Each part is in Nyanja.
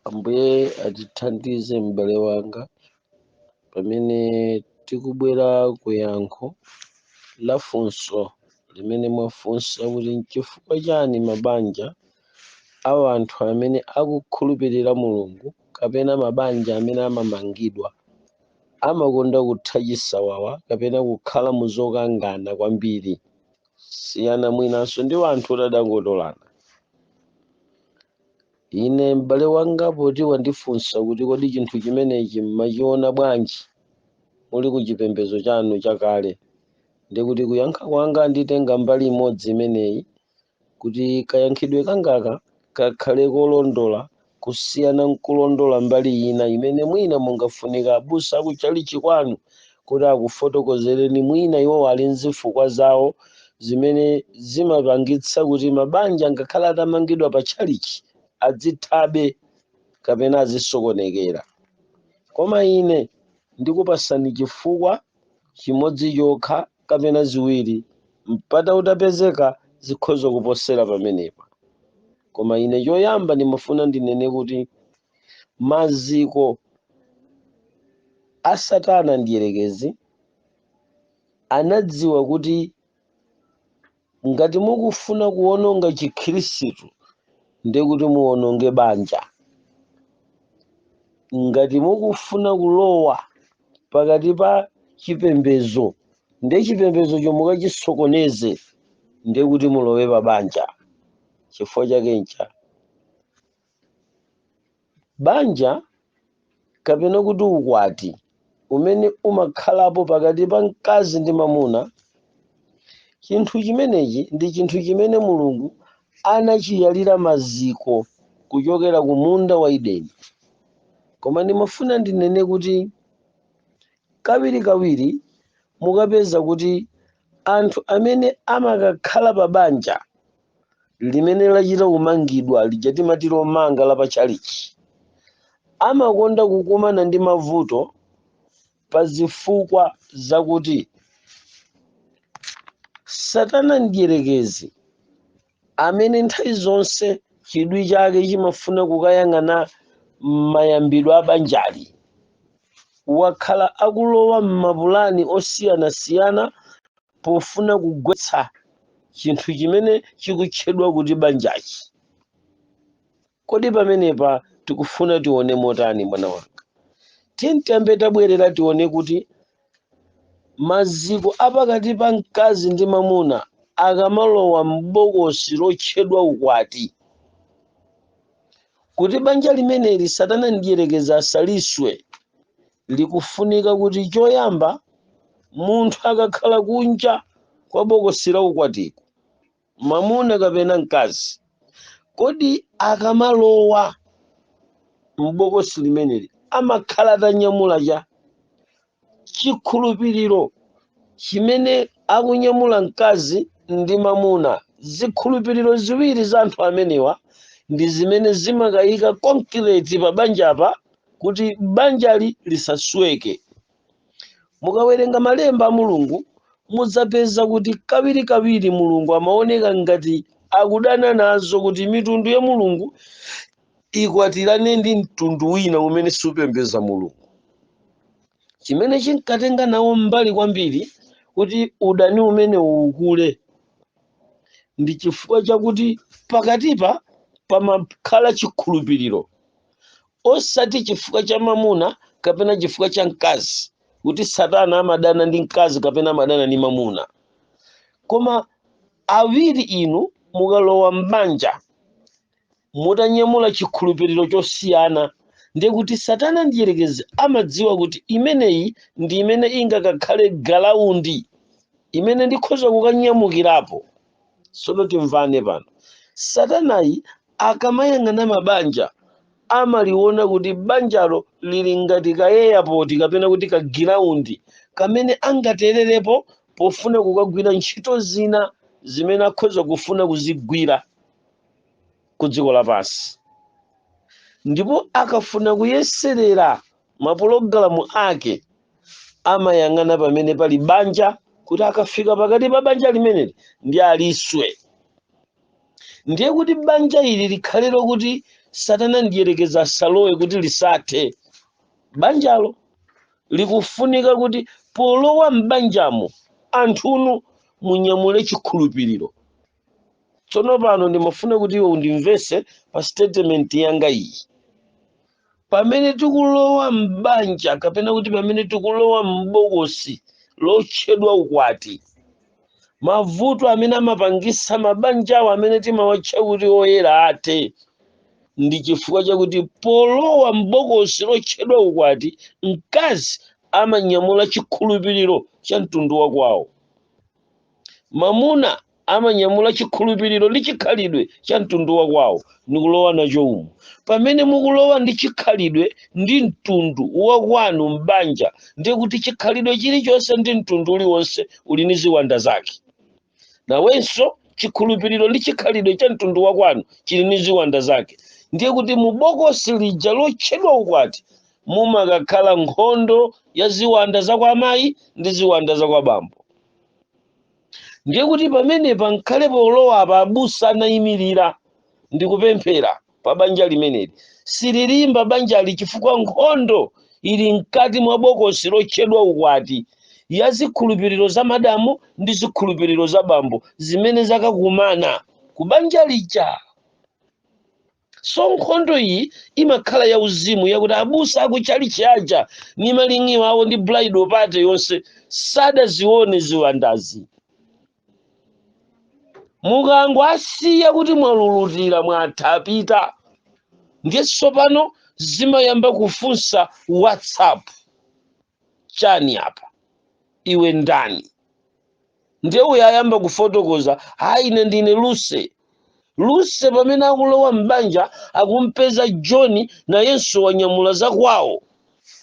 Ambuye atithandize, m'bale wanga, pamene tikubwera ku yankho la funso limene mwafunsa kuti nchifukwa chani mabanja a anthu amene akukhulupirira Mulungu kapena mabanja amene amamangidwa amakonda kutha chisawawa kapena kukhala muzokangana kwambiri, siyana mwinanso ndi anthu oti adangotolana. Ine, m'bale wanga, poti wandifunsa kuti kodi chinthu chimenechi mmachiona bwanji muli ku chipembedzo chanu chakale, ndikuti kuyankha kwanga nditenga mbali imodzi imeneyi kuti kayankhidwe kangaka kakhale kolondola, kusiyana nkulondola mbali ina imene mwina mungafunika abusa akutchalichi kwanu kuti akufotokozereni. Mwina iwo ali nzifukwa zawo zimene zimapangitsa kuti mabanja ngakhale atamangidwa pa tchalichi adzithabe kapena azisokonekera. Koma ine ndikupasani chifukwa chimodzi chokha kapena ziwiri. Mpata utapezeka, zikhoza kuposera pamenepa. Koma ine choyamba ndimafuna ndinene kuti maziko a Satana Mdierekezi anadziwa kuti ngati mukufuna kuwononga Chikhristu, ndekuti muwononge banja. Ngati mukufuna kulowa pakati pa chipembedzo, ndiye chipembedzo mukachisokoneze, ndekuti mulowe pa banja. Chifukwa chake ncha banja kapena kuti ukwati umene umakhalapo pakati pa mkazi ndi mamuna, chinthu chimenechi ndi chinthu chimene Mulungu anachiyalira maziko kuchokera ku munda wa Edeni. Koma ndimafuna ndinene kuti kawirikawiri mukapeza kuti anthu amene amakakhala pa banja limene lachita kumangidwa lija, timati lomanga la pachalichi, amakonda kukumana ndi mavuto pa zifukwa zakuti Satana Mdierekezi, amene nthawi zonse chidwi chake chimafuna kukayang'ana mayambidwe a banjali, wakhala akulowa m'mapulani osiyanasiyana pofuna kugwetsa chinthu chimene chikutchedwa kuti banjachi. Kodi pamenepa tikufuna tione motani, mwana wanga? Tiyeni tiyambe tabwerera tione kuti maziko apakati pa mkazi ndi mamuna akamalowa m'bokosi lotchedwa ukwati, kuti banja limeneli Satana Mdierekezi asaliswe, likufunika kuti choyamba munthu akakhala kunja kwa bokosi la ukwatiko, mamuna kapena mkazi, kodi akamalowa m'bokosi limeneli amakhala atanyamula cha chikhulupiriro chimene akunyamula mkazi ndi mamuna? Zikhulupiriro ziwiri za anthu amenewa ndi zimene zimakayika concrete pa banjapa kuti banjali lisasweke. Mukawerenga malemba a Mulungu, mudzapeza kuti kawirikawiri Mulungu amaoneka ngati akudana nazo kuti mitundu ya Mulungu ikwatirane ndi mtundu wina umene supembedza Mulungu. Chimene chinkatenga nawo mbali kwambiri kuti udani umene ukule ndi chifukwa chakuti pakatipa pamakhala chikhulupiriro, osati chifukwa cha mamuna kapena chifukwa cha mkazi, kuti Satana amadana ndi mkazi kapena amadana ndi mamuna. Koma awiri inu mukalowa m'banja mutanyamula chikhulupiriro chosiyana, ndiye kuti Satana Mdierekezi amadziwa kuti imeneyi ndi imene ingakakhale ground imene ndikhoza kukanyamukirapo. Tsono timvane pano. Satanayi akamayang'ana mabanja, amaliona kuti banjalo lili ngati ka airport kapena kuti ka ground kamene angatererepo pofuna kukagwira ntchito zina zimene akhoza kufuna kuzigwira ku dziko lapansi. Ndipo akafuna kuyeserera mapulogalamu ake, amayang'ana pamene pali banja, kuti akafika pakati pa banja limeneli ndi aliswe. Ndiye kuti banja ili likhale lokuti Satana ndiyerekeza asalowe, kuti lisathe, banjalo likufunika kuti polowa m'banjamo anthunu munyamule chikhulupiriro. Tsono pano ndimafuna kuti iwe undimvese pa statement yanga iyi. Pamene tikulowa m'banja, kapena kuti pamene tikulowa m'bokosi lotchedwa ukwati, mavuto amene amapangisa mabanjawo amene timawatcha kuti oyera athe ndi chifukwa chakuti polowa m'bokosi lotchedwa ukwati, mkazi amanyamula chikhulupiriro cha mtundu wakwawo, mamuna amanyamula chikhulupiriro ndi chikhalidwe cha mtundu wakwawo nikulowa nacho umu. Pamene mukulowa ndi chikhalidwe ndi mtundu wakwanu m'banja, ndiye kuti chikhalidwe chilichonse ndi mtundu uliwonse uli ndi ziwanda zake. Nawenso chikhulupiriro ndi chikhalidwe cha mtundu wakwanu chili ndi ziwanda zake. Ndiye kuti mu bokosi lija lotchedwa ukwati mumakakhala nkhondo ya ziwanda za kwa amayi ndi ziwanda za kwa bambo. Ndiye kuti pamenepa nkhale polowa apa abusa anayimirira ndi kupemphera pa banja limeneli, sililimba banjali, chifukwa nkhondo ili mkati mwa bokosi lotchedwa ukwati ya zikhulupiriro za madamu ndi zikhulupiriro za bambo zimene zakakumana ku banja lija. So nkhondo iyi imakhala ya uzimu, yakuti abusa akutchalichi aja ni maling'iwo awo ndi bridal party yonse sadazione ziwandazi. Mukango asiya kuti mwalulutira, mwathapita, ndiye tsopano zimayamba kufunsa, "What's up? Chani apa? Iwe ndani?" Ndiye uyo ayamba kufotokoza, "Hayi, ine ndine Luse." Luse pamene akulowa m'banja akumpeza John, nayenso wanyamula zakwawo.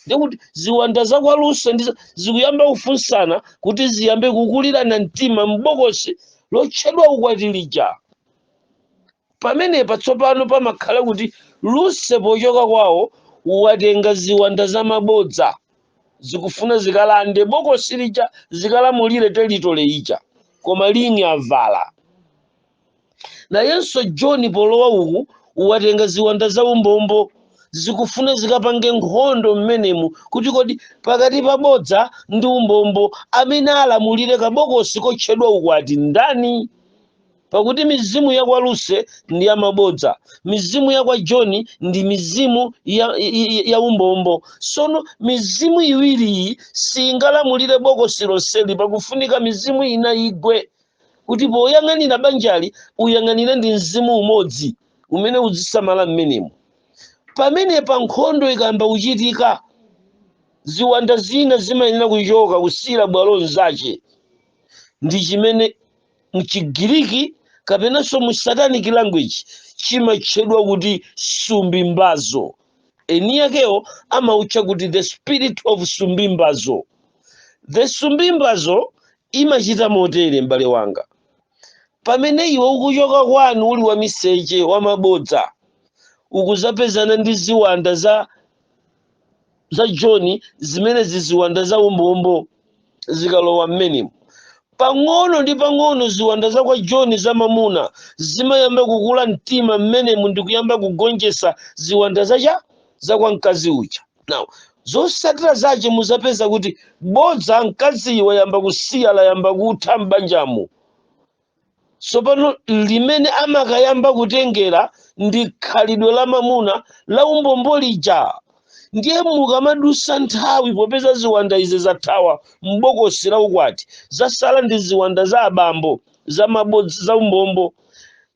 Ndikuti ziwanda zakwa Luse ndi zikuyamba kufunsana kuti ziyambe kukulirana mtima m'bokosi lotchedwa ukwati lija. Pamenepa tsopano pamakhala kuti Luse pochoka kwawo watenga ziwanda zamabodza, zikufuna zikalande bokosi lija, zikalamulire territory ija, koma ring avala. Nayenso John polowa uku watenga ziwanda za umbombo, zikufuna zikapange nkhondo mmenemu kuti kodi pakati pa bodza ndi umbombo amene alamulire kabokosi kotchedwa ukwati ndani? Pakuti mizimu ya kwa Luse ndi ya mabodza, mizimu ya kwa John ndi mizimu ya umbombo. Sono mizimu iwiri iyi singalamulire bokosi lonseli. Pakufunika mizimu ina igwe kuti poyang'anira banjali uyang'anire ndi mzimu umodzi umene uzisamala mmenemo. Pamenepa nkhondo ikayamba kuchitika, ziwanda zina zimayenera kuchoka, kusiyira bwalo nzache. Ndi chimene mchigiriki kapenanso mu satanic language chimatchedwa kuti sumbimbazo. Eni yakewo amautcha kuti the spirit of sumbimbazo. The sumbimbazo imachita motere, m'bale wanga: pamene iwe ukuchoka kwanu uli wamiseche, wamabodza, ukuzapezana ndi ziwanda za John zimene ziziwanda za umbombo, zikalowa mmenemo, pang'ono ndi pang'ono ziwanda za kwa John za mamuna zimayamba kukula mtima mmenemu ndi kuyamba kugonjetsa ziwanda zacha za kwa mkazi uja. Now zotsatira zache muzapeza kuti bodza mkaziyi wayamba kusiya, layamba kutha m'banjamo. Tsopano limene amakayamba kutengera ndi khalidwe la mamuna la umbombo lija. Ndiye mukamadusa nthawi, popeza ziwanda izi zathawa m'bokosi la ukwati, zasala ndi ziwanda za abambo za mabodza, za umbombo,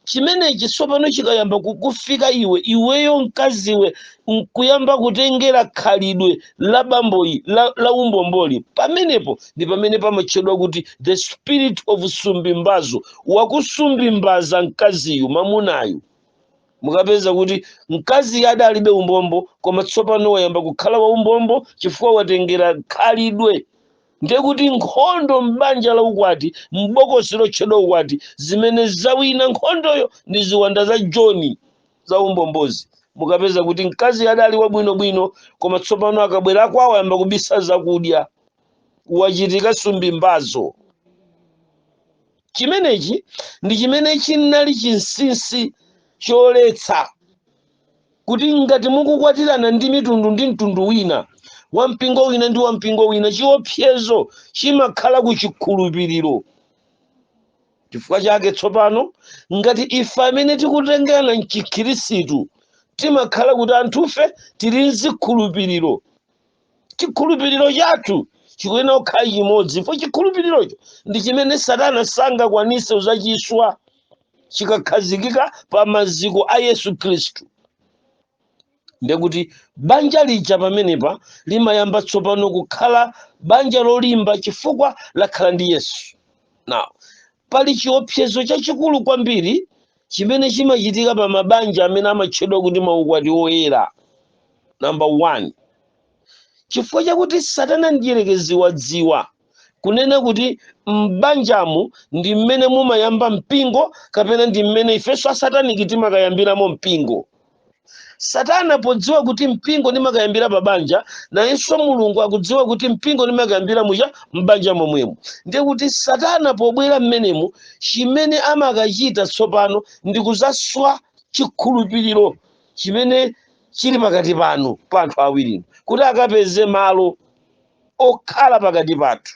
chimenechi tsopano chikayamba kukufika iwe, iweyo mkaziwe, nkuyamba kutengera khalidwe la bamboyi la umbomboli, pamenepo ndi pamene pamatchedwa kuti the spirit of sumbimbazo. Wakusumbimbaza mkaziyu, mamunayu. Mukapeza kuti mkazi adalibe umbombo, koma tsopano wayamba kukhala wa umbombo chifukwa watengera khalidwe. Ndiye kuti nkhondo m'banja la ukwati, m'bokosi lotchedwa ukwati, zimene zawina nkhondoyo ndi ziwanda za John za umbombozi. Mukapeza kuti mkazi adali wabwinobwino, koma tsopano akabwera kwawo ayamba kubisa zakudya, wachitika sumbimbazo. Chimenechi ndi chimene chinali chinsinsi choletsa kuti ngati mukukwatirana ndi mitundu ndi mtundu wina, wampingo wina ndi wampingo wina, chiopsezo chimakhala ku chikhulupiriro. Chifukwa chake tsopano ngati ife amene tikutengana mchikhirisitu timakhala kuti anthufe tili mzikhulupiriro, chikhulupiriro chathu chikuyenera kukhala chimodzi, fo chikhulupirirocho ndi chimene Satana sangakwanise kuzachiswa chikakhazikika pa maziko a Yesu Khristu. Ndekuti banja lija pamenepa limayamba tsopano kukhala banja lolimba chifukwa lakhala ndi Yesu. Now, pali chiopsezo chachikulu kwambiri chimene chimachitika pa mabanja amene amatchedwa kuti maukwati oyera. Number 1, chifukwa chakuti Satana mdierekezi wadziwa kunena kuti m'banjamu ndi mmene mumayamba mpingo, kapena ndi mmene ifenso asataniki timakayambiramo mpingo. Satana podziwa kuti mpingo ndimakayambira pa banja, nayenso Mulungu akudziwa kuti mpingo ndimakayambira mucha m'banja momwemo. Ndiye kuti Satana pobwera mmenemu, chimene amakachita tsopano ndi kuzaswa chikhulupiriro chimene chili pakati panu pa anthu awiri, kuti akapeze malo okhala pakati pathu.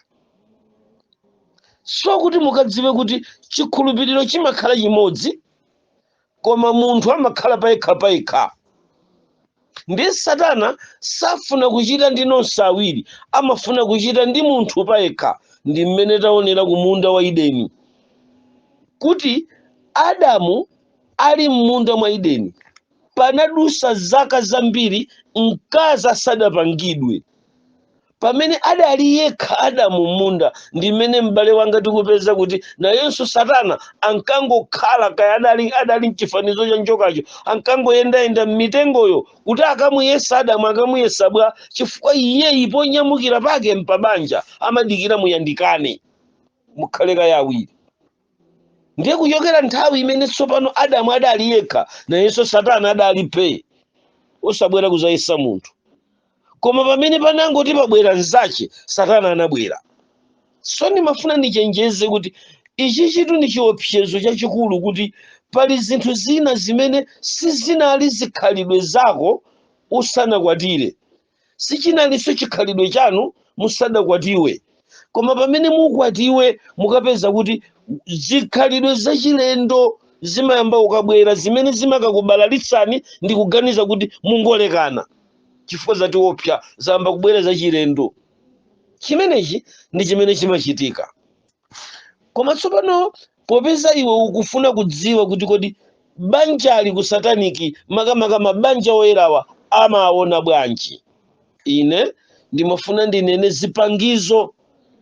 So kuti mukadziwe kuti chikhulupiriro chimakhala chimodzi, koma munthu amakhala payekha payekha. Ndi Satana safuna kuchita ndi nonse awiri, amafuna kuchita ndi munthu payekha. Ndi mmene taonera ku munda wa Edeni, kuti Adamu ali m'munda mwa Edeni, panadusa zaka zambiri mkazi asadapangidwe. Pamene adali yekha Adamu m'munda, ndi mmene m'bale wanga tikupeza kuti nayenso Satana ankangokhala, kaya adali mchifanizo cha njokacho, ankangoyendayenda m'mitengoyo kuti akamuyesa Adamu, akamuyesa bwa, chifukwa iyeyi ponyamukira pake mpabanja amadikira muyandikane, mukhale kaya awiri. Ndiye kuchokera nthawi imene tsopano Adamu adali yekha, nayenso Satana adali pe osabwera kuzayesa munthu. Koma pamene panangoti pabwera mzache, Satana anabwera. So ndimafuna ndichenjeze kuti ichi chitu ndi chiopsezo chachikulu, kuti pali zinthu zina zimene sizinali zikhalidwe zako usanakwatire, sichinalinso chikhalidwe chanu musadakwatiwe, koma pamene mukwatiwe mukapeza kuti zikhalidwe zachilendo zimayamba kukabwera, zimene zimakakubalalitsani ndi kuganiza kuti mungolekana chifukwa zatiopsa, zayamba kubwera zachilendo. Chimenechi ndi chimene chimachitika. Koma tsopano popeza iwe ukufuna kudziwa kuti kodi banjali ku sataniki, makamaka mabanja oyerawa, amaona bwanji, ine ndimafuna ndinene zipangizo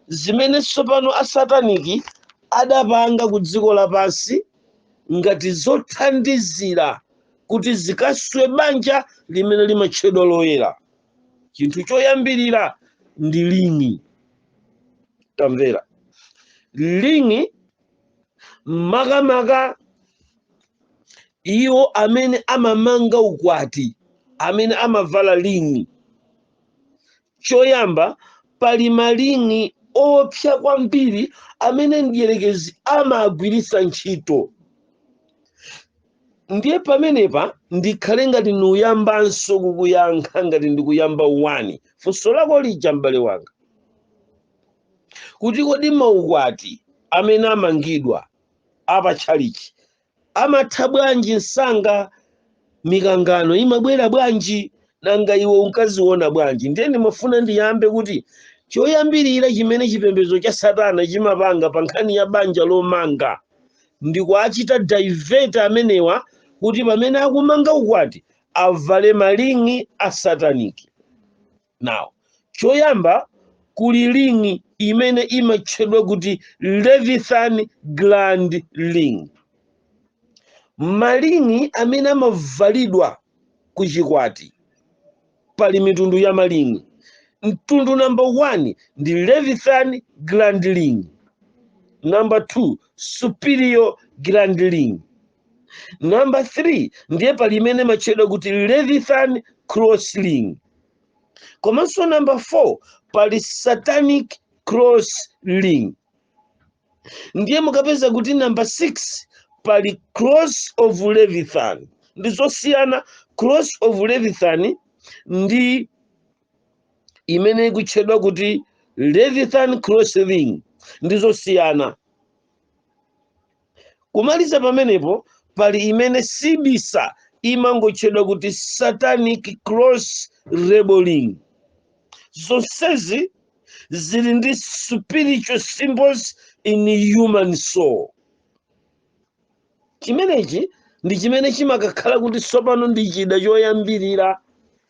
zimene tsopano asataniki adapanga ku dziko lapansi ngati zothandizira kuti zikaswe banja limene limatchedwa loyera. Chinthu choyambirira ndi ring. Tamvera, ring, makamaka iwo amene amamanga ukwati, amene amavala ring. Choyamba, pali ma ring opsa kwambiri amene mdierekezi amagwiritsa ntchito. Ndiye pamenepa ndikhale ngati ndikuyambanso kukuyankha, ngati ndikuyamba 1 funso lako lija, m'bale wanga, kuti kodi maukwati amene amangidwa apatchalichi amatha bwanji msanga, mikangano imabwera bwanji, nanga iwe unkaziona bwanji? Ndiye ndimafuna ndiyambe kuti choyambirira chimene chipembedzo cha Satana chimapanga pa nkhani ya banja lomanga ndi kuachita divert amenewa kuti pamene akumanga ukwati avale ma ring a sataniki. Now, choyamba kuli ring imene imatchedwa kuti Leviathan Grand Ring. Ma ring amene amavalidwa ku chikwati, pali mitundu ya ma ring. Mtundu number 1 ndi Leviathan Grand Ring, number 2 Superior Grand Ring, number 3 ndiye pali imene imatchedwa kuti Leviathan Cross Ring, komanso number 4 pali Satanic Cross Ring. Ndiye mukapeza kuti namba 6 pali Cross of Leviathan. Ndi zosiyana. Cross of Leviathan ndi imene ikutchedwa kuti Leviathan Cross Ring, ndi zosiyana. Kumaliza pamenepo pali imene sibisa, imangotchedwa kuti Satanic Cross Rebel Ring. Zonsezi zili ndi spiritual symbols in human soul. Chimenechi ndi chimene chimakakhala kuti tsopano ndi chida choyambirira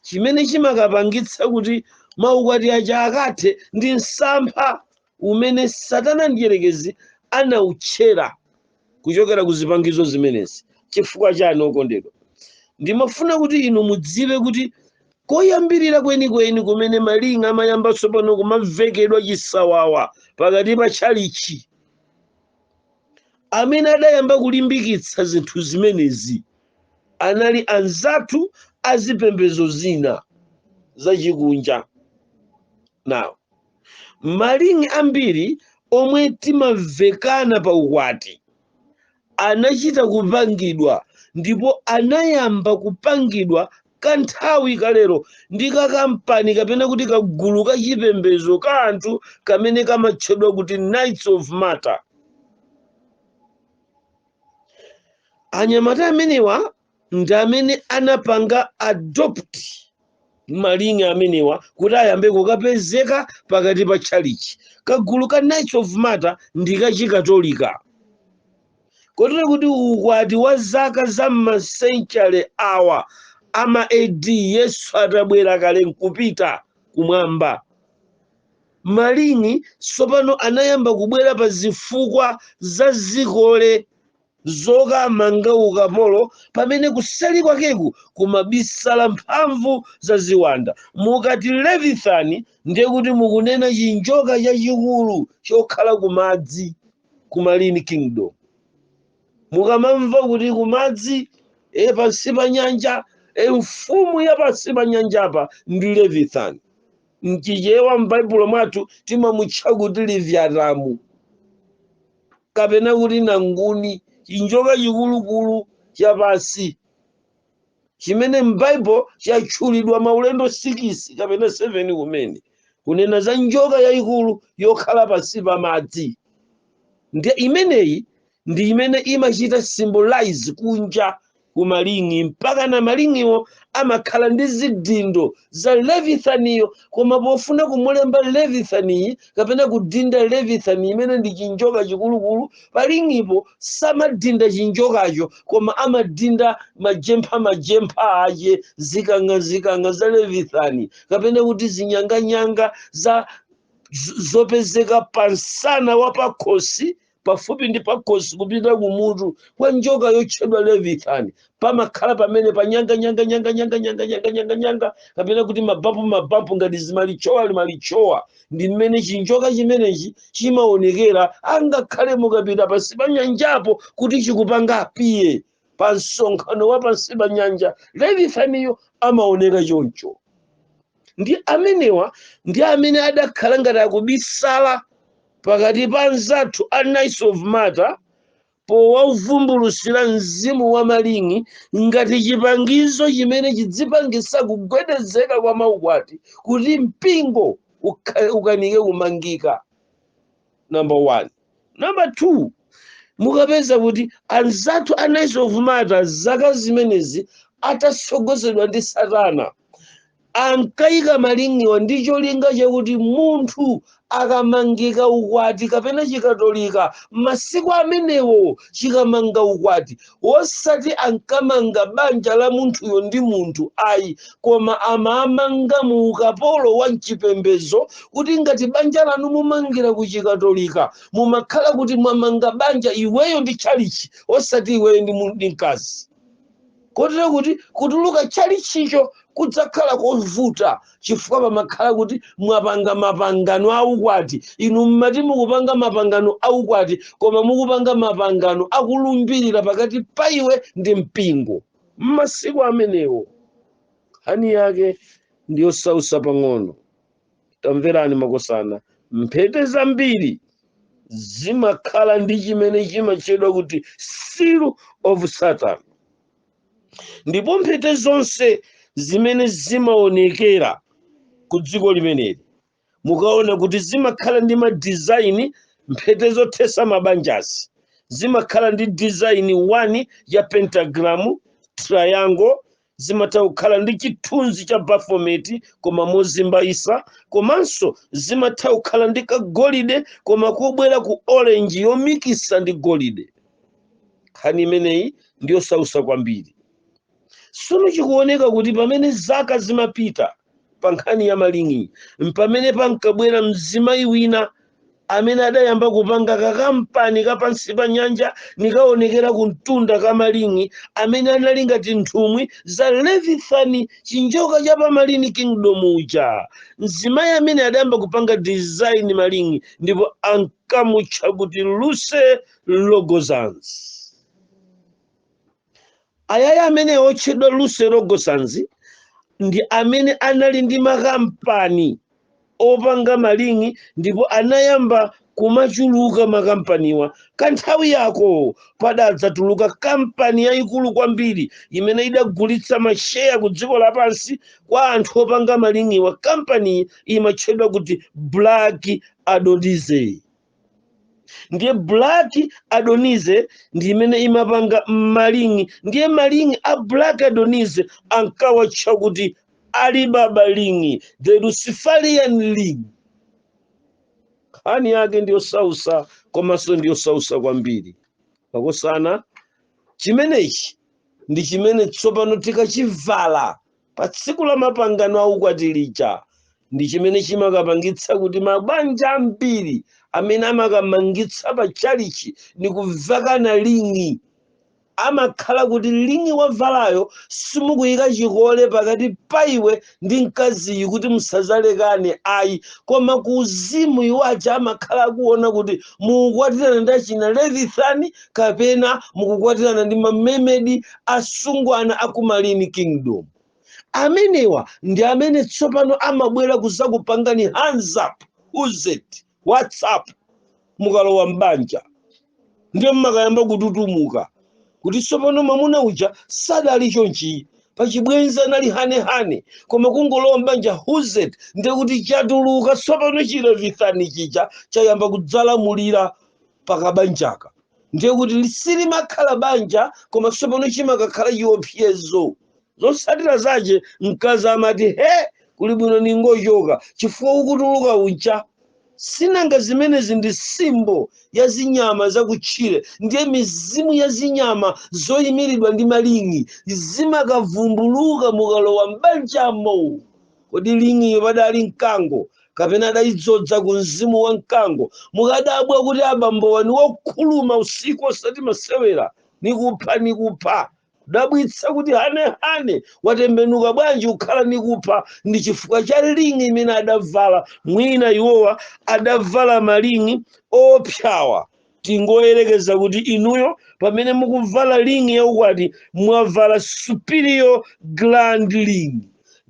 chimene chimakapangitsa kuti maukwati aja akathe, ndi msampha umene Satana mdierekezi anawutchera kuchokera ku zipangizo zimenezi. Chifukwa chani, okondedwa? Ndimafuna kuti inu mudziwe kuti koyambirira kwenikweni kumene malinga amayamba tsopano kumavekedwa chisawawa pakati pa tchalichi, amene adayamba kulimbikitsa zinthu zimenezi anali anzathu azipembedzo zina zachikunja. Now, malingi ambiri omwe timavekana pa ukwati anachita kupangidwa, ndipo anayamba kupangidwa kanthawi kalero ndi kakampani kapena kuti kagulu kachipembedzo ka anthu kamene kamatchedwa kuti Knights of Malta. Anyamata amenewa ndi amene anapanga adopt malingi amenewa kuti ayambe kukapezeka pakati pa tchalichi. Kagulu ka Knights of Malta ndi kachikatolika, kotero kuti ukwati wa zaka za masenchale awa ama AD, Yesu atabwera kale nkupita kumwamba, malingi tsopano anayamba kubwera pa zifukwa za zikole zokamanga ukapolo, pamene kuseli kwakeku kumabisala mphamvu za ziwanda. Mukati Leviathan, ndiye kuti mukunena chinjoka chachikulu chokhala kumadzi, ku Marine Kingdom. Mukamamva kuti kumadzi, pansi pa nyanja, mfumu ya pansi pa nyanjapa ndi Leviathan. Mchichewa m'Baibulo mwathu timamutcha kuti Leviathamu kapena kuti nanguni, chinjoka chikulukulu chapansi chimene m'Baibulo chatchulidwa maulendo 6 kapena 7 kumene kunena za njoka yayikulu yokhala pansi pa madzi. Ndiye imeneyi ndi imene imachita symbolize kunja ku malingi, mpaka na malingiwo amakhala ndi zidindo za Leviathaniyo. Koma pofuna kumulemba Leviathaniyi kapena kudinda Leviathan imene ndi chinjoka chikulukulu palingipo, samadinda chinjokacho, koma amadinda majempha majempha ache, zikanga zikanga za Leviathani, kapena kuti zinyanganyanga za zopezeka pansana wa pakhosi, pafupi ndi pakhosi kupita kumutu kwa njoka yotchedwa Leviathan. Pamakhala pamene pa nyanga nyanga nyanga nyanga nyanga nyanga nyanga nyanga, kapena kuti mabampu mabampu ngati zimalichowa malichowa, ndi mmene chinjoka chimenechi chimaonekera. Angakhale mukapita pansi pa nyanjapo kuti chikupanga appear pa msonkhano wa pansi pa nyanja, Leviathaniyo amaoneka choncho. Ndi amenewa ndi amene adakhala ngati akubisala pakati pa anzathu a Knights of Malta, powauvumbulutsira mzimu wa malingi ngati chipangizo chimene chidzipangisa kugwedezeka kwa maukwati, kuti mpingo ukanike kumangika. Number 1. Number 2, mukapeza kuti anzathu a Knights of Malta zaka zimenezi atasogozedwa ndi Satana ankayika malingiwa ndi cholinga chakuti munthu akamangika ukwati kapena chikatolika masiku amenewo chikamanga ukwati, osati ankamanga banja la munthuyo ndi munthu ayi, koma amamanga mu ukapolo wa mchipembedzo, kuti ngati banja lanu mumangira ku chikatolika, mumakhala kuti mwamanga banja iweyo ndi tchalichi, osati iweyo ndi mkazi, kotero kuti kutuluka tchalichicho kudzakhala kovuta, chifukwa pamakhala kuti mwapanga mapangano aukwati. Inu mmati mukupanga mapangano aukwati, koma mukupanga mapangano akulumbirira pakati pa iwe ndi mpingo. Mmasiku amenewo nkhani yake ndiyosausa pang'ono. Tamverani makosana, mphete zambiri Zimakhala ndi chimene chimatchedwa kuti seal of Satan. Ndipo mphete zonse zimene zimaonekera ku dziko limeneli, mukaona kuti zimakhala ndi ma design. Mphete zothesa mabanjazi zimakhala ndi design 1 ya pentagram, triangle, zimatha kukhala ndi chithunzi cha Baphomet koma mozimbaisa, komanso zimatha kukhala ndi kagolide koma kobwera ku orange yomikisa ndi golide. Nkhani imeneyi ndiyosausa kwambiri. Sono chikuoneka kuti pamene zaka zimapita pa nkhani ya ma ring, mpamene pankabwera mzimayi wina amene adayamba kupanga kakampani kapansi pa nyanja nikaonekera ku mtunda ka ma ring, amene anali ngati nthumwi za Leviathan, chinjoka cha pa Marine Kingdom uja. Mzimayi amene adayamba kupanga design ma ring ndipo ankamutcha kuti Lucy Logosans. Ayaya amene otchedwa Lucy Logosans ndi amene anali ndi makampani opanga ma ring, ndipo anayamba kumachuluka makampaniwa. Kanthawi yako padadzatuluka kampani yayikulu kwambiri imene idagulitsa masheya ku dziko lapansi kwa anthu opanga ma ringwa. Kampani imatchedwa kuti Black Adonise. Ndiye Black Adonise ndi imene imapanga ma ring. Ndiye ma ring a Black Adonise ankawatcha kuti Alibaba ring, the Luciferian ring. Nkhani yake ndiyosausa, komanso ndiyosausa kwambiri, pakosana. Chimenechi ndi chimene tsopano tikachivala pa tsiku la mapangano aukwati lija, ndi chimene chimakapangitsa kuti mabanja ambiri amene amakamangitsa pa chalichi ni kuvekana ring, amakhala kuti ring wavalayo simukuyika chikole pakati pa iwe ndi mkaziyu kuti musazalekane ayi, koma ku uzimu iwo aja amakhala akuona kuti mukukwatirana ndi achina Leviathan kapena mukukwatirana ndi ma mermaid, asungwana aku Marine Kingdom. Amenewa ndi amene tsopano amabwera kuzakupangani hands up, uzet WhatsApp. Mukalowa mbanja ndiye mmakayamba kututumuka kuti tsopano mwamuna uja sadali chonchi, pachibwenzi anali hanehane, koma kungolowa mbanja huzet, ndiye kuti chatuluka tsopano chi Leviathan chija, chayamba kudzalamulira pakabanjaka. Ndiye kuti silimakhala banja, koma tsopano chimakakhala chiopsezo. Zotsatira zache, mkazi amati, "He, kuli bwino ningochoka, chifukwa ukutuluka uncha sinanga." Zimenezi ndi symbol ya zinyama zakutchire. Ndiye mizimu ya zinyama zoyimiridwa ndi ma ring zimakavumbuluka mukalowa m'banjamo. Kodi ring'iyo padali mkango kapena adayidzoza ku mzimu wa mkango? Mukadabwa kuti abambo wanu wokhuluma usiku, osati masewera, nikupha nikupha, kudabwitsa kuti hanehane watembenuka bwanji kukhala nikupha? Ndi chifukwa cha ring imene adavala. Mwina iwowa adavala ma ring opyawa. Tingoyerekeza kuti inuyo pamene mukuvala ring yaukwati, mwavala superior grand ring.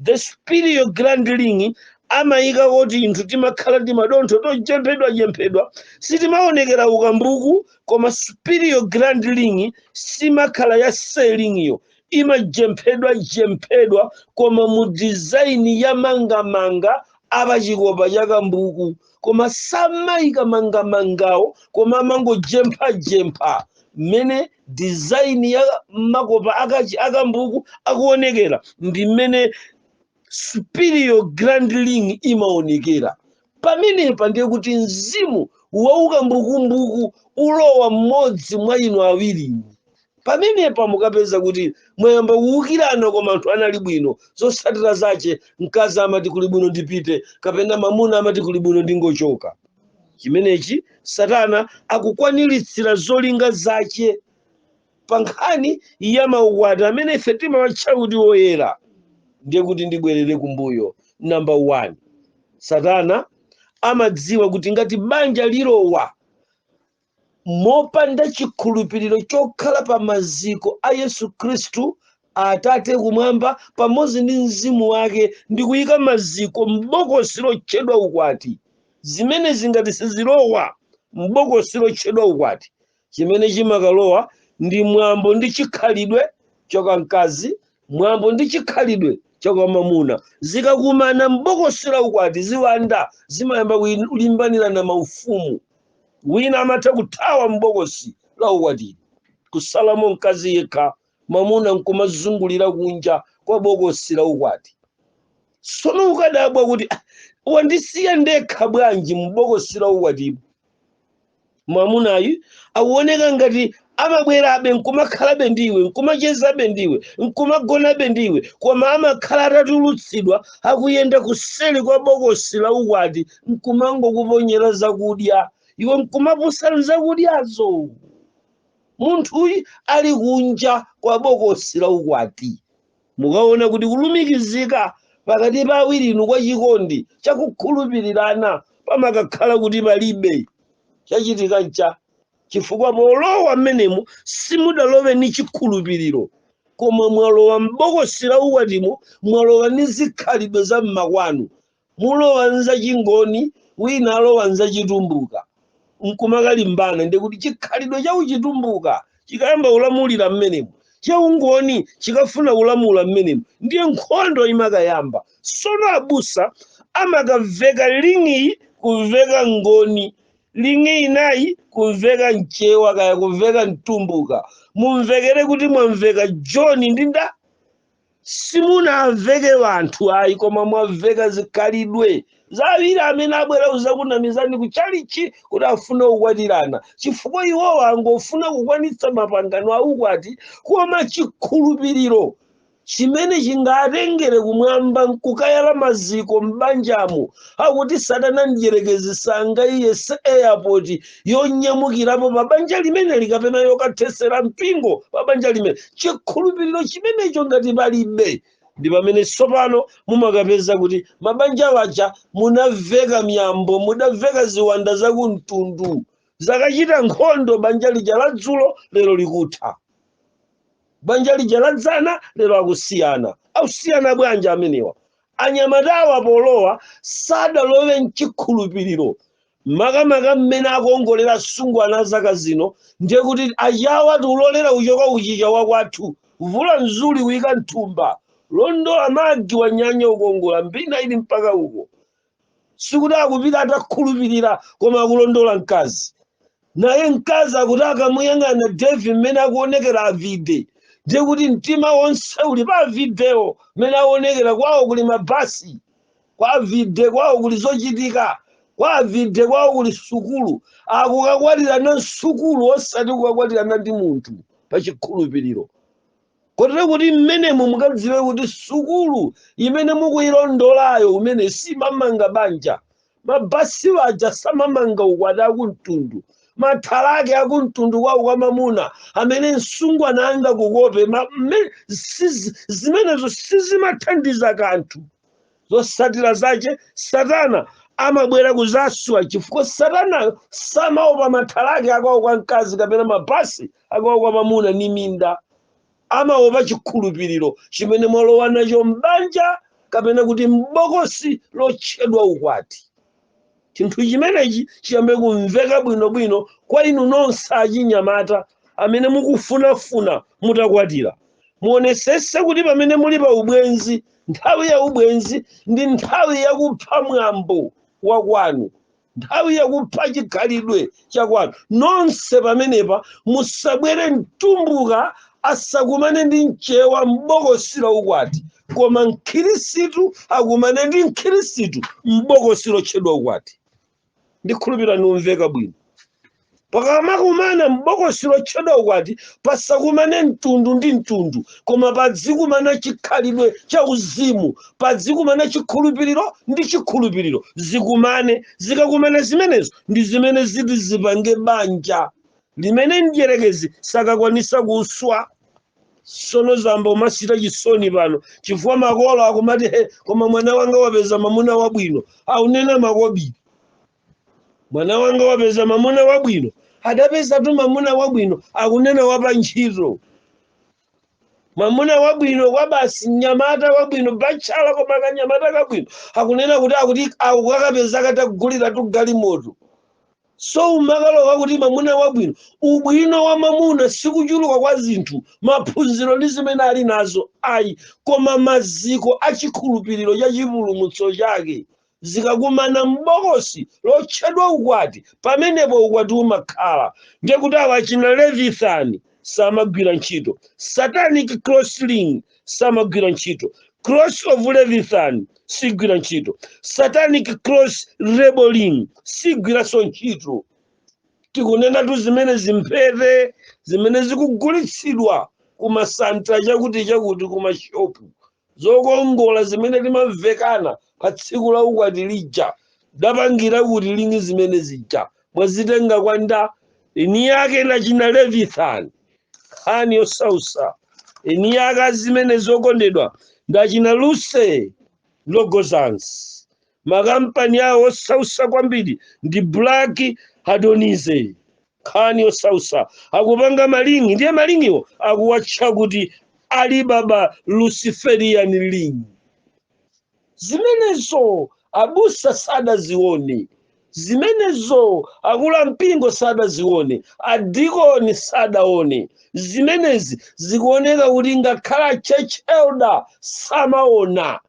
The superior grand ring amayika kuti inthu timakhala ndi madontho tojemphedwajemphedwa, sitimaonekera ukambuku, koma superior grand ring simakhala ya selingyo, imajemphedwajemphedwa koma mu design ya mangamanga apachikopa cha kambuku, koma samayika mangamangawo, koma amangojemphajempha. Mmene design ya makopa akambuku akuonekera ndi mmene superior grand ring imaonekera. Pamenepa ndiye kuti mzimu waukambukumbuku ulowa mmodzi mwa inu awiri. Pamenepa mukapeza kuti mwayamba kuwukirana, koma anthu anali bwino. Zotsatira zache, mkazi amati, "Kuli bwino ndipite," kapena mamuna amati, "Kuli bwino ndingochoka." Chimenechi Satana akukwaniritsira zolinga zache pa nkhani ya maukwati amene ife timawatcha kuti woyera. Ndiye kuti ndibwerere kumbuyo. Number one, Satana amadziwa kuti ngati banja lilowa mopanda chikhulupiriro chokhala pa maziko a Yesu Khristu, Atate kumwamba pamodzi ndi mzimu wake, ndi kuyika maziko m'bokosi lotchedwa ukwati, zimene zingati sizilowa. M'bokosi lotchedwa ukwati, chimene chimakalowa ndi mwambo ndi chikhalidwe chakamkazi, mwambo ndi chikhalidwe chakwamamuna. Zikakumana m'bokosi la ukwati, ziwanda zimayamba kulimbanirana maufumu. Wina amatha kuthawa m'bokosi la ukwati, kusalamo mkazi yekha, mwamuna nkumazungulira kunja kwa bokosi la ukwati. Tsono ukadabwa kuti, "Ah, wandisiya ndekha bwanji m'bokosi la ukwatipo?" Mwamunayu akuoneka ngati amabwerabe nkumakhalabe ndiwe, nkumachezabe ndiwe, nkumagonabe ndiwe, koma amakhala atatulutsidwa, akuyenda kuseli kwa bokosi la ukwati, nkumangokuponyera zakudya, iwe nkumapusa zakudyazo. Munthuyu ali kunja kwa bokosi la ukwati. Mukaona kuti kulumikizika pakati pa awirinu kwa chikondi chakukhulupirirana pamakakhala kuti palibe. Chachitika ncha chifukwa polowa mmenemo simudalowe ni chikhulupiriro, koma mwalowa m'bokosi la ukwatimo, mwalowa ni zikhalidwe za mmakwanu. Mulowa nzachingoni, wina alowa nzachitumbuka, nkumakalimbana. Ndikuti chikhalidwe cha uchitumbuka chikayamba kulamulira mmenemo, chaungoni chikafuna kulamula mmenemo, ndiye nkhondo imakayamba. Sono abusa amakaveka ling'i, kuveka ngoni, ling'i inayi kuveka mchewa kaya kuveka mtumbuka, mumvekere kuti mwamveka John ndi nda. Simunaveke wanthu ayi, koma mwaveka zikhalidwe za awiri amene abwera kuzakunamizani kuchalichi kuti afune kukwatirana, chifukwa iwowo angofuna kukwanitsa mapangano a ukwati, koma chikhulupiriro chimene chingatengere kumwamba nkukayala maziko m'banjamo, akuti Satana mdierekezi sangaiyese airport yonyamukirapo pa banja limene likapena yokathesera mpingo pa banja limene. Chikhulupiriro chimenecho ngati palibe, ndi pamene tsopano mumakapeza kuti mabanja waja munaveka miyambo, mudaveka ziwanda zakumtundu, zakachita nkhondo. Banja lija la dzulo lero likutha, banja lija ladzana lero akusiyana. Akusiyana bwanji amenewa? Anyamatawa polowa sadalowe mchikhulupiriro, makamaka mmene akuongolera asungwana zaka zino. Ndiye kuti achawa tiulolera kuchoka uchicha wakwathu, vula mzuli kuyika mthumba, londola magi wanyanya ukongola mbina ili mpaka uko. Sikuti akupita atakhulupirira, koma akulondola mkazi. Naye mkazi akuti akamuyang'ana Devi mmene akuonekera avide, ndiye kuti mtima wonse uli pa videwo mmene akuonekera. Kwawo kuli mabasi, kwa avide kwawo kuli zochitika, kwa avide kwawo kuli sukulu. Akukakwatirana sukulu, osati kukakwatirana ndi munthu pa chikhulupiriro. Kotero kuti mmenemo mukadziwe kuti sukulu imene mukuyilondolayo umene simamanga banja. Mabasi aja samamanga ukwati akumtundu, mathalake akumtundu kwawo kwa mamuna amene msungwana anga kukope zimenezo sizimathandiza kanthu. Zosatira zache, Satana amabwera kuzaswa, chifukwa Satana samaopa mathalake akwawo kwa mkazi kapena mabasi akwawo kwa mamuna ni minda. Amaopa chikhulupiriro chimene mwalowa nacho m'banja, kapena kuti m'bokosi lotchedwa ukwati. Chinthu chimenechi chiyambe kumveka bwinobwino kwa inu nonse achinyamata amene mukufunafuna mutakwatira. Muonesese kuti pamene muli pa ubwenzi, nthawi ya ubwenzi ndi nthawi yakupha mwambo wa kwanu, nthawi yakupha chikhalidwe chakwanu. Nonse pamenepa musabwere mtumbuka asakumane ndi mchewa m'bokosi la ukwati, koma mkhirisitu akumane ndi mkhirisitu m'bokosi lotchedwa ukwati. Ndikhulupirira niumveka bwino. Pakamakumana m'bokosi lotchedwa ukwati, pasakumane mtundu ndi mtundu, koma padzikumana chikhalidwe cha uzimu, padzikumana chikhulupiriro ndi chikhulupiriro, zikumane. Zikakumana zimenezo, ndi zimene ziti zipange banja limene mdierekezi sakakwanisa kuswa. Sono zamba umasita chisoni pano, chifukwa makolo akumati, "He, koma mwana wanga wapeza mamuna wabwino." Aunena makobiri, "Mwana wanga wapeza mamuna wabwino." Adapeza tu mamuna wabwino, akunena wapa ntchito, mamuna wabwino kwa basi, mnyamata wabwino, bachala, koma kanyamata kabwino. Akunena kuti akuti akukakapeza katagulira tu galimoto. So umakalowa kuti mamuna wabwino, ubwino wa mamuna sikuchuluka kwa zinthu, maphunziro ndi zimene ali nazo ayi, koma maziko achikhulupiriro cha chipulumutso chake. Zikakumana m'bokosi lotchedwa ukwati, pamenepo ukwati umakhala. Ndiye kuti awa achina Leviathan samagwira ntchito, satanic cross ring samagwira ntchito, cross of Leviathan sigwira ntchito, satanic cross rebel ring sigwiranso ntchito. Tikunenatu zimene zimphete zimene zikugulitsidwa kumasanta chakuti chakuti, kumashopu, zokongola zimene timamvekana pa tsiku la ukwati lija, dapangira kuti ring zimene zija mwazitenga kwa nda eni yake nachina Leviathan. Nkhani yosausa, eni yake zimene zokondedwa ndachina Luse Logozans, makampani awo osausa kwambiri ndi Black Hadonize. Nkhani yosausa, akupanga malingi, ndiye malingiwo akuwatcha kuti Alibaba Luciferian ring. Zimenezo abusa sadazione, zimenezo akulu mpingo sadazione, adikoni sadaone. Zimenezi zikuoneka kuti ngakhala church elder samaona,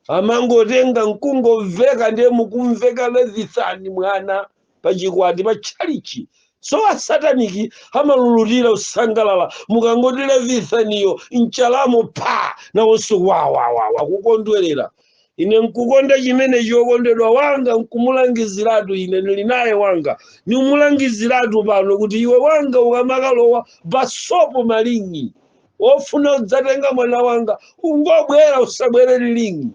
amangotenga nkungomveka. Ndiye mukumveka Leviathan mwana pachikwati pa tchalichi. So asataniki amalulutira usangalala mukangoti Leviathaniyo mchalamo pa, nawonso wawawawa kukondwerera. Ine nkukonda chimene chokondedwa wanga nkumulangiziratu. Ine ndili naye wanga, nimulangiziratu pano kuti iwe wanga ukamakalowa basopo malingi wofuna udzatenga mwana wanga, ungobwera, usabwere ring,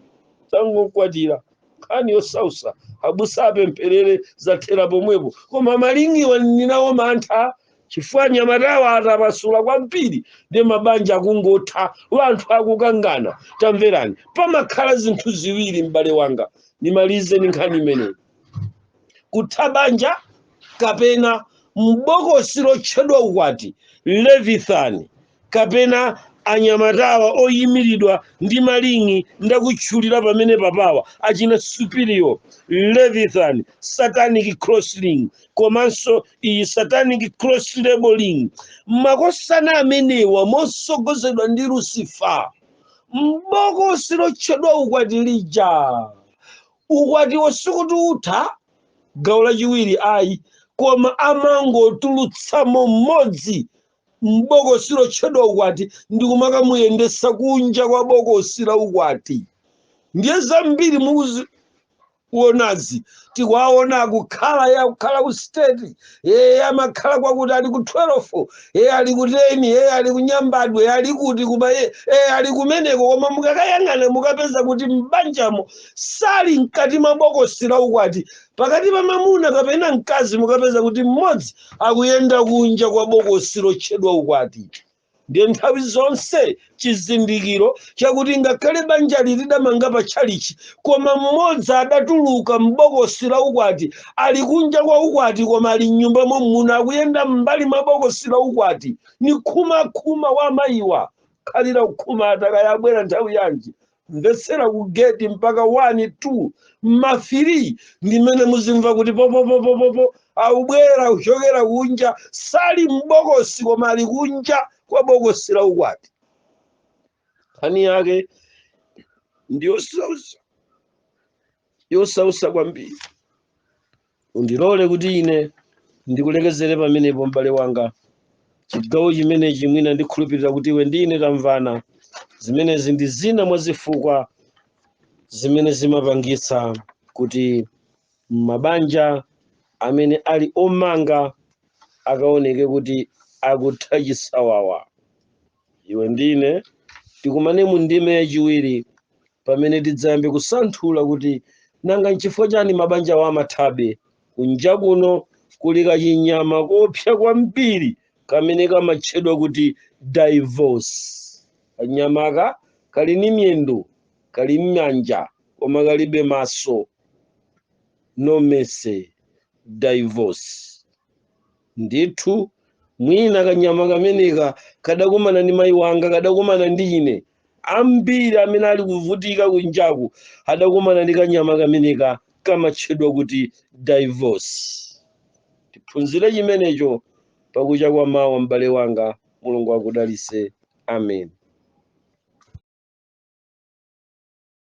tangokwatira. Nkhani yosausa, abusa apempherere, zathera pomwepo. Koma malingiwa ninawo mantha, chifukwa nyamatawa atapasula kwambiri ndi mabanja akungotha, wanthu akukangana. Tamverani, pamakhala zinthu ziwiri, m'bale wanga, nimalize ndi nkhani imeneyi: kutha banja kapena m'bokosi lotchedwa ukwati, Leviathan kapena anyamatawa oyimiridwa ndi malingi ndakutchulira pamene papawa, achina superior Leviathan, satanic cross ring, komanso iyi satanic cross rebel ring. Makosana amenewa mosogozedwa ndi Lucifer m'bokosi lotchedwa ukwati lija, ukwatiwo sikuti utha gawo lachiwiri ayi, koma amangotulutsamo mmodzi m'bokosi lotchedwa ukwati ndi kumakamuyendesa kunja kwa bokosi la ukwati. Ndiye zambiri mukuonazi, tikuwaona akukhala ye akukhala ku state, ye amakhala kwakuti, ali ku 12, ye ali ku 10, ye ali ku Nyambadwe, ye ali kuti, kuma ye ali kumeneko. Koma mukakayang'ana mukapeza kuti m'banjamo sali mkati mwa bokosi la ukwati. Pakati pa mamuna kapena mkazi mukapeza kuti mmodzi akuyenda kunja kwa bokosi lotchedwa ukwati. Ndiye nthawi zonse chizindikiro chakuti ngakhale banjali lidamanga pa tchalichi, koma mmodzi adatuluka m'bokosi la ukwati, ali kunja kwa ukwati, koma ali mnyumba mommuno, akuyenda m'mbali mwa bokosi la ukwati, ni khumakhuma wa mayiwa khalira kukhuma atakayabwera nthawi yanji, mvetsera ku geti mpaka 1 2 mafiri, ndimene muzimva kuti popopopopopo akubwera kuchokera kunja. Sali m'bokosi koma ali kunja kwa bokosi la ukwati. Nkhani yake ndiyosausa, yosausa kwambiri. Undilole kuti ine ndikulekezere pamenepo, m'bale wanga. Chigawo chimenechi mwina ndikhulupirira kuti iwe ndi ine tamvana. Zimenezi ndi zina mwa zifukwa zimene zimapangitsa kuti mabanja amene ali omanga akaoneke kuti akutha chisawawa. Iwe ndine tikumane mu ndime yachiwiri, pamene tidzayambe kusanthula kuti nanga nchifukwa chani mabanja wa amathabe. Kunja kuno kuli kachinyama kopsa kwambiri kamene kamatchedwa kuti divorce. Kanyamaka kali ni miyendo, kali m'manja, koma kalibe maso. No mercy, divorce. Ndithu mwina kanyama kameneka kadakumana ndi mayi wanga, kadakumana ndi ine. Ambiri amene ali kuvutika kunjaku adakumana ndi kanyama kameneka kamatchedwa kuti divorce. Tiphunzire chimenecho pakucha kwa mawa, m'bale wanga. Mulungu akudalise. Amen.